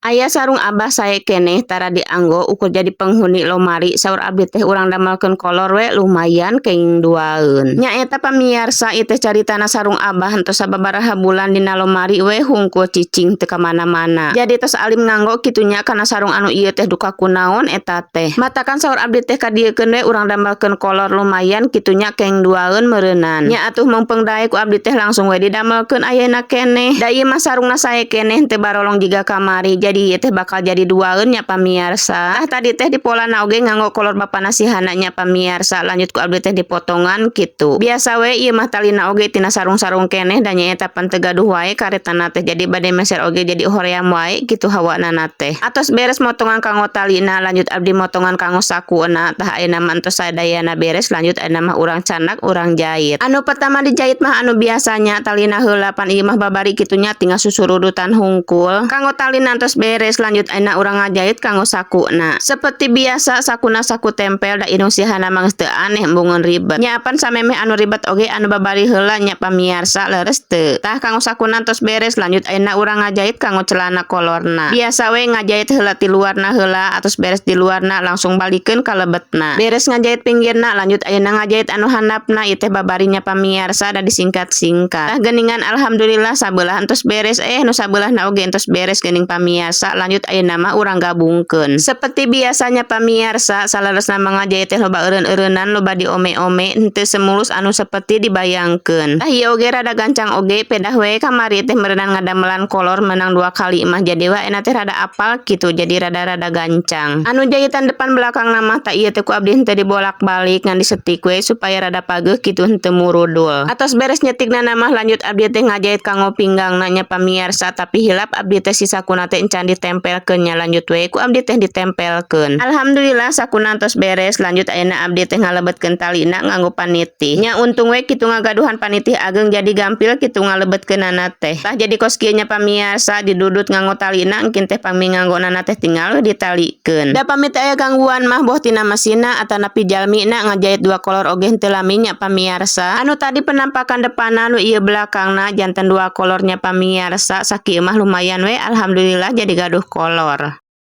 Aya sarung abah sae keneh tara dianggo, ukur jadi penghuni lomari. Saur abdi teh urang damelkeun kolor we, lumayan kenging duaeun. Nyaeta pamiarsa, ieu teh caritana sarung abah entos sababaraha bulan dina lomari we hungkul cicing teu ka mana-mana. Jadi tos alim nganggo kitu nya kana sarung anu ieu teh, duka kunaon eta teh. Matakan saur abdi teh kadieukeun we, urang damelkeun kolor, lumayan kitu nya, kenging duaeun meureunan. Nya atuh meungpeung daek ku abdi teh langsung we didamelkeun ayeuna keneh. Da ieu mah sarungna sae keneh, teu barolong jiga kamari. Jadi ieu teh bakal jadi duaeun nya, pamiarsa. Tah, tadi teh dipolana oge nganggo kolor bapana si Hana nya, pamiarsa. Lanjut ku abdi teh dipotongan kitu. Biasa we ieu mah, talina oge tina sarung-sarung keneh, da nyaeta pan teu gaduh wae karetana teh, jadi bade meser oge jadi hoream wae kitu hawana teh. Atos beres motongan kanggo talina, lanjut abdi motongan kanggo sakuna. Tah, ayeuna mah entos sadayana beres, lanjut ayeuna mah urang candak, urang jait. Anu pertama dijait mah anu biasanya, talina heula, pan ieu mah babari kitu nya, tinggal susurudutan hungkul. Kanggo talina entos beres, lanjut ayeuna urang ngajait kanggo sakuna. Seperti biasa sakuna saku tempel, da indung si Hana mah geus teu aneh embungeun ribet. Nya apan samemeh anu ribet oge anu babari heula nya, pamiarsa, leres teu? Tah, kanggo sakuna entos beres, lanjut ayeuna urang ngajait kanggo celana kolorna. Biasa we ngajait heula ti luarna heula, atos beres di luarna langsung balikeun ka lebetna. Beres ngajait pinggirna, lanjut ayeuna ngajait anu handapna. Ieu teh babarinya, pamiarsa, da disingkat-singkat. Tah, geuningan, alhamdulillah sabelah entos beres, nu sabelahna oge entos beres geuning, pamiarsa. Lanjut ayeuna mah urang gabungkeun. Seperti biasanya, pamiarsa, saleresna mah ngajait teh loba eureun-eureunan, loba diome-ome, henteu semulus anu seperti dibayangkeun. Tah, ieu oge rada gancang oge, pedah we kamari teh meureunan ngadamelan kolor menang dua kali mah, jadi we ayeuna teh rada apal kitu, jadi rada-rada gancang. Anu jahitan depan belakang mah tah ieu teh ku abdi henteu dibolak-balik, ngan disetik we supaya rada pageuh kitu, henteu murudul. Atos beres nyetikna mah, lanjut abdi teh ngajait kanggo pinggangna nya, pamiarsa, tapi hilap abdi teh si sakuna teh encan ditempelkeun nya, lanjut we ku abdi teh ditempelkeun. Alhamdulillah sakuna tos beres, lanjut ayeuna abdi teh ngalebetkeun talina nganggo panitih. Nya untung we kitu ngagaduhan panitih ageng, jadi gampil kitu ngalebetkeunana teh. Tah, jadi kos kieu nya, pamiarsa, didudut nganggo talina, engkin teh pami nganggonana teh tinggal we ditalikeun. Da pami teh aya gangguan mah, boh tina mesinna atanapi jalmina, ngajait dua kolor oge henteu lami nya, pamiarsa. Anu tadi penampakan depanna, nu ieu belakangna, janten dua kolornya, pamiarsa. Sakieu mah lumayan we, alhamdulillah jadi gaduh kolor.